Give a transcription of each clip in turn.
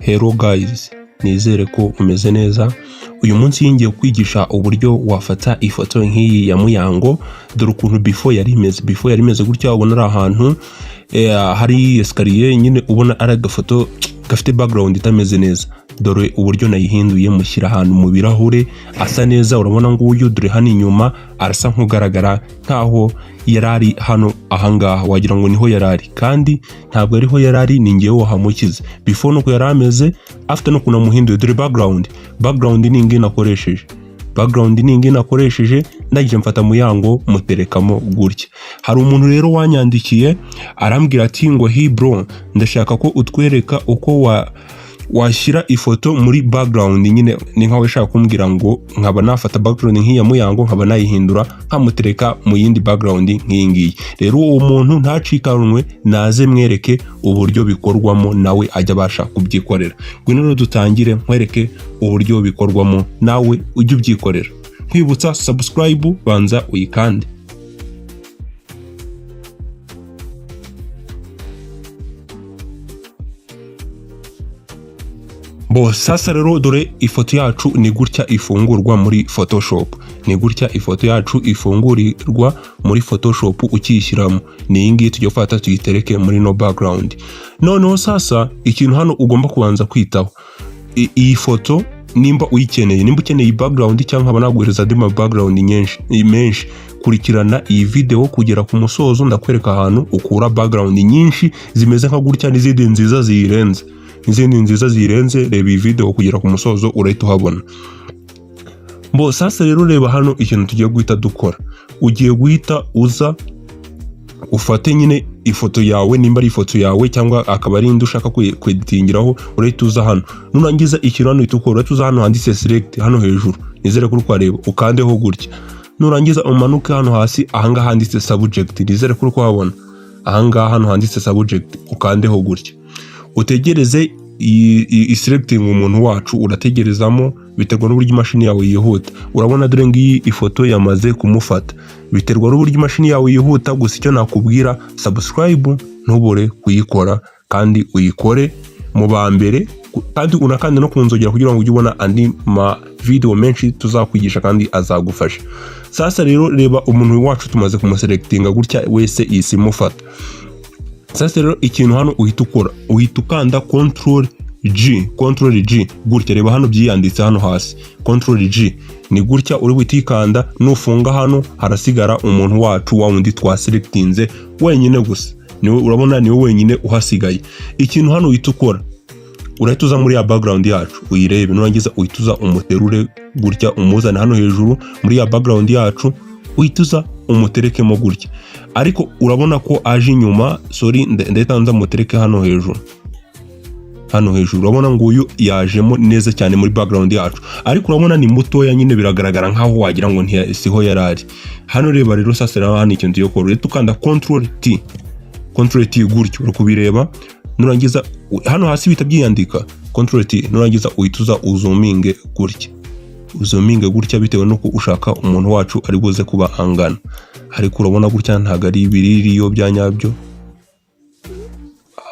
Hello guys, nizere ko umeze neza. Uyu munsi ngiye kwigisha uburyo wafata ifoto nk'iyi ya Muyango. Dore ukuntu before yari imeze. Before yari imeze gutya, ubona ari ahantu hari escalier nyine, ubona ari agafoto gafite background itameze neza. Dore uburyo nayihinduye, mushyira ahantu mu birahure asa neza. Urabona nguyu, dore hano inyuma arasa nk'ugaragara nkaho yari ari hano ahangaha, wagira ngo niho yari ari, kandi ntabwo ariho yari ari, ni ngewe wahamukize. Before nuko yari ameze, after nuko namuhinduye. Dore background ni ngiyi nakoresheje, background ni ngiyi nakoresheje. Ndangije mfata Muyango muterekamo gutya. Hari umuntu rero wanyandikiye arambwira ati ngo: "Hi bro, ndashaka ko utwereka uko washyira ifoto muri background." Nyine ni nkaho ushaka kumbwira ngo nkaba nafata background nk'iya Muyango, nkaba nayihindura nkamutereka mu yindi background nk'iyi ngiyi. Rero uwo muntu ntacikanwe, naze mwereke uburyo bikorwamo, nawe ajya abasha kubyikorera. Ngwino rero dutangire nkwereke uburyo bikorwamo, nawe ujye ubyikorera. Nkwibutsa, subscribe banza uyikande. Bo sasa rero, dore ifoto yacu ni gutya ifungurwa muri Photoshop. Ni gutya ifoto yacu ifungurirwa muri Photoshop ukiyishyiramo. Ni iyi ngiyi tujya gufata tuyitereke muri no background. Noneho sasa ikintu hano ugomba kubanza kwitaho, iyi foto nimba uyikeneye, nimba ukeneye iyi background cyangwa nkaba naguhereza andi ma background nyinshi menshi, kurikirana iyi video kugera ku musozo. Ndakwereka ahantu ukura background nyinshi zimeze nka gutya n'izindi nziza ziyirenze, n'izindi nziza zirenze. Reba iyi video kugera ku musozo, urahita uhabona. Bo sasa rero, reba hano ikintu tugiye guhita dukora. Ugiye guhita uza ufate nyine ifoto yawe, nimba ari ifoto yawe cyangwa akaba ari indi ushaka kweditingiraho, urahita uza hano. Nurangiza, ikintu hano uhita ukora, urahita uza hano handitse select hano hejuru, nizere ko uri kuhareba, ukandeho gutya. Nurangiza umanuke hano hasi ahangaha handitse subject, nizere ko uri kuhabona ahangaha hano handitse subject, ukandeho gutya, utegereze iselecting umuntu wacu. Urategerezamo, biterwa n'uburyo imashini yawe yihuta. Urabona dore ngiyi ifoto yamaze kumufata. Biterwa n'uburyo imashini yawe yihuta. Gusa icyo nakubwira, subscribe ntubure kuyikora, kandi uyikore mu ba mbere, kandi unakande no kunzogera kugira ngo ujye ubona andi ma video menshi tuzakwigisha kandi azagufasha. Sasa rero reba, umuntu wacu tumaze kumuselectinga gutya wese, isi imufata. Sasa rero ikintu hano uhita ukora, uhita ukanda control G, control G gutya. Reba hano byiyanditse hano hasi, control G ni gutya uri buhite. Nufunga hano harasigara umuntu wacu wa wundi twaselectinze wenyine gusa. Niwe, urabona niwe wenyine uhasigaye. Ikintu hano uhita ukora, urahita uza muri ya background yacu uyirebe. Nurangiza uhita uza umuterure gutya, umuzane hano hejuru muri ya background yacu, uhita uza umuterekemo gutya. Ariko urabona ko aje inyuma, sorry, ndahita nza mutereke hano hejuru. Hano hejuru urabona nguyu yajemo neza cyane muri background yacu, ariko urabona ni mutoya nyine, biragaragara nkaho wagira ngo siho yari ari hano. Reba rero sasa, rero hano ikintu tugiye gukora, urahita ukanda control T, control T gutyo, uri kubireba. Nurangiza hano hasi bihita byiyandika control T. Nurangiza uhita uza uzuminge gutya, uzuminge gutya bitewe n'uko ushaka umuntu wacu ari buze kuba angana. Ariko urabona gutya ntabwo ari ibiririyo bya nyabyo.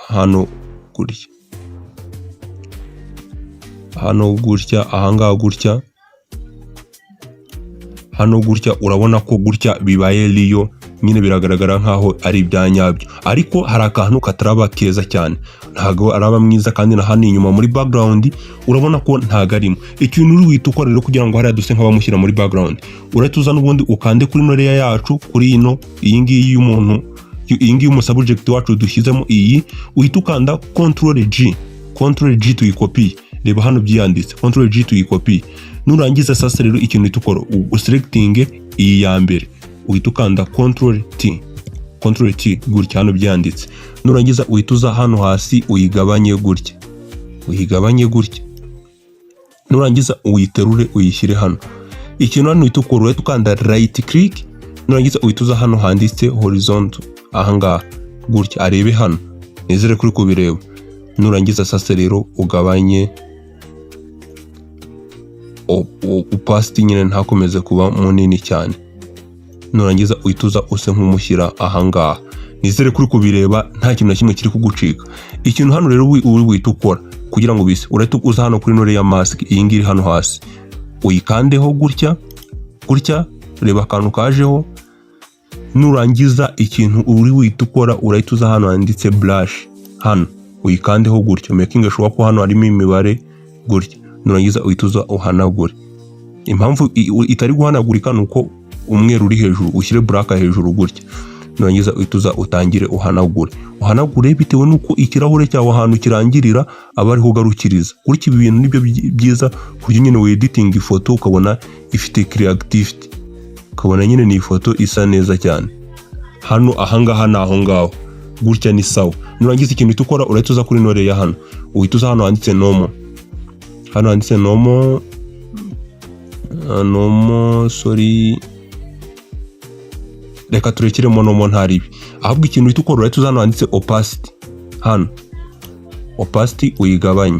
Hano gutya, hano gutya, ahangaha gutya, hano gutya, urabona ko gutya bibaye riyo nyine, biragaragara nkaho ari ibya nyabyo, ariko hari akantu kataraba keza cyane, ntabwo araba mwiza. Kandi na hano inyuma muri background urabona ko ntago arimo. Ikintu uri buhite ukora rero kugira ngo hariya duse nk'abamushyira muri background, urahita uza n'ubundi ukande kuri ino layer yacu, kuri ino iyi ngiyi y'umuntu, iyi ngiyi umusubject wacu dushyizemo iyi, uhita ukanda control G, control G tuyikopiye. Reba hano byiyanditse, control G tuyikopiye. Nurangiza sasa rero, ikintu uhita ukora, uselecting iyi ya mbere, uhita ukanda control T, control T gutya, hano byanditse. Nurangiza uhita uza hano hasi uyigabanye gutya, uyigabanye gutya. Nurangiza uyiterure uyishyire hano. Ikintu hano uhita ukora, uhita ukanda right click. Nurangiza uhita uza hano handitse horizontal ahangaha gutya, arebe hano, nizere kuri kubireba. Nurangiza sasa rero ugabanye opacity nyine, ntakomeze kuba munini cyane. Nurangiza uhita uza use nk'umushyira ahangaha. Nizere kuri kubireba, nta kintu na kimwe kiri kugucika. Ikintu hano rero uri buhite ukora kugira ngo Kugira ngo bise, urahita uza hano kuri ino layer mask, iyi ngiyi iri hano hasi, uyikandeho gutya gutya. Reba akantu kajeho. Nurangiza, ikintu uri wihita ukora, urahita uza hano handitse brush, hano uyikandeho gutya, making sure ko hano harimo imibare gutya. Nurangiza uhita uza uhanagure. Impamvu itari guhanagurika ni uko umweru uri hejuru, ushyire black hejuru gutya. Nurangiza uhita uza utangire uhanagure, uhanagure bitewe n'uko ikirahure cyawe ahantu kirangirira aba ariho ugarukiriza gutya. Ibi bintu nibyo byiza ku buryo nyine weditinga ifoto ukabona ifite creativity, ukabona nyine ni ifoto isa neza cyane. Hano ahangaha ni aho ngaho gutya, ni sawa. Nurangiza, ikintu uhita ukora, urahita uza kuri ino layer hano, uhita uza hano handitse normal, hano handitse normal, normal, sorry, reka turekeremo normal, nta ribi. Ahubwo ikintu uhita ukora, urahita uza hano handitse opacity, hano opacity uyigabanye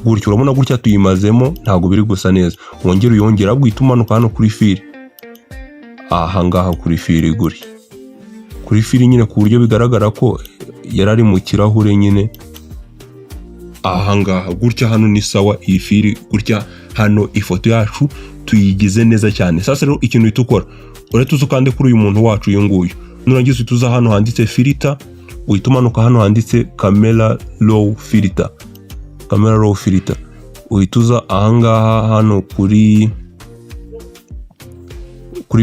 gutyo. Urabona gutya tuyimazemo, ntabwo biri gusa neza. Wongere uyongere, ahubwo uhita umanuka hano kuri fill, aha ngaha kuri fill gutya, kuri fill nyine, ku buryo bigaragara ko yari ari mu kirahure nyine. Aha ngaha gutya, hano ni sawa. Iyi fill gutya hano, ifoto yacu tuyigize neza cyane. Sasa rero, ikintu uhita ukora, urahita uza ukande kuri uyu muntu wacu, uyu nguyu. Nurangiza uhita uza hano handitse filter, uhita umanuka hano handitse camera raw filter, camera raw filter. Uhita uza ahangaha hano kuri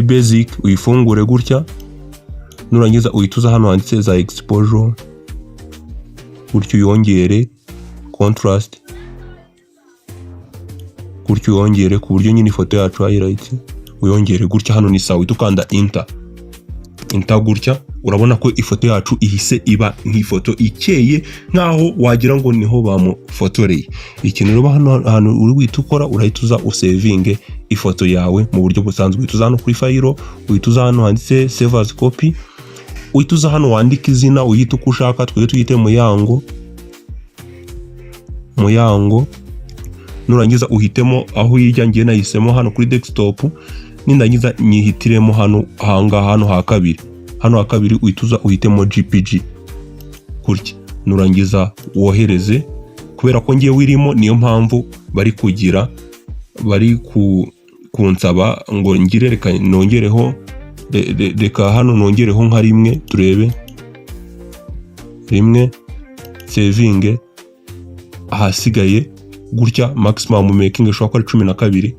basic, uyifungure gutya. Nurangiza uhita uza hano handitse za exposure gutyo, uyongere contrast gutyo, uyongere ku buryo nyine ifoto yacu, highlight uyongere gutya. Hano ni sawa. Uhita ukanda enter, enter gutya. Urabona ko ifoto yacu ihise iba nk'ifoto ikeye, nk'aho wagira ngo niho bamufotoreye. Ikintu rero hano ahantu uri guhita ukora, urahita uza usevinge ifoto yawe mu buryo busanzwe. Uhita uza hano kuri file, uhita uza hano handitse save as copy, uhita uza hano wandike izina, uyite uko ushaka. Twebwe tuyite Muyango. Muyango. Nurangiza uhitemo aho uyijya. Ngiye nahisemo hano kuri desktop. Nindangiza nyihitiremo hano ahangaha, hano ha kabiri, hano ha kabiri. Uhita uza uhitemo JPG gutya. Nurangiza wohereze. Kubera ko ngiye wirimo, niyo mpamvu bari kugira bari kunsaba ngo ngire. Reka nongereho, reka hano nongereho nka rimwe, turebe rimwe, sevinge. Ahasigaye gutya, maximum making ishobora kuba ari 12,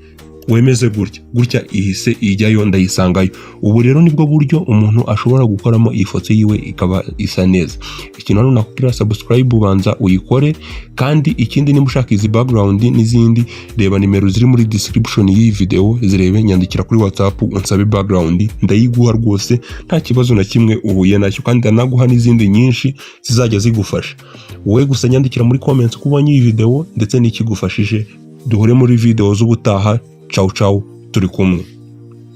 wemeze gutya gutya. Ihise ijyayo, ndayisangayo. Ubu rero nibwo buryo umuntu ashobora gukoramo iyi foto yiwe ikaba isa neza. Ikintu hano nakubwira, subscribe ubanza uyikore. Kandi ikindi, niba ushaka izi background n'izindi, reba nimero ziri muri description y'iyi video, zirebe, nyandikira kuri WhatsApp unsabe background, ndayiguha rwose, nta kibazo na kimwe uhuye nacyo. Kandi ndanaguha n'izindi nyinshi zizajya zigufasha. Wowe gusa nyandikira muri comments uko ubonye iyi video ndetse n'ikigufashije. Duhure muri video z'ubutaha. Ciao ciao, turi kumwe.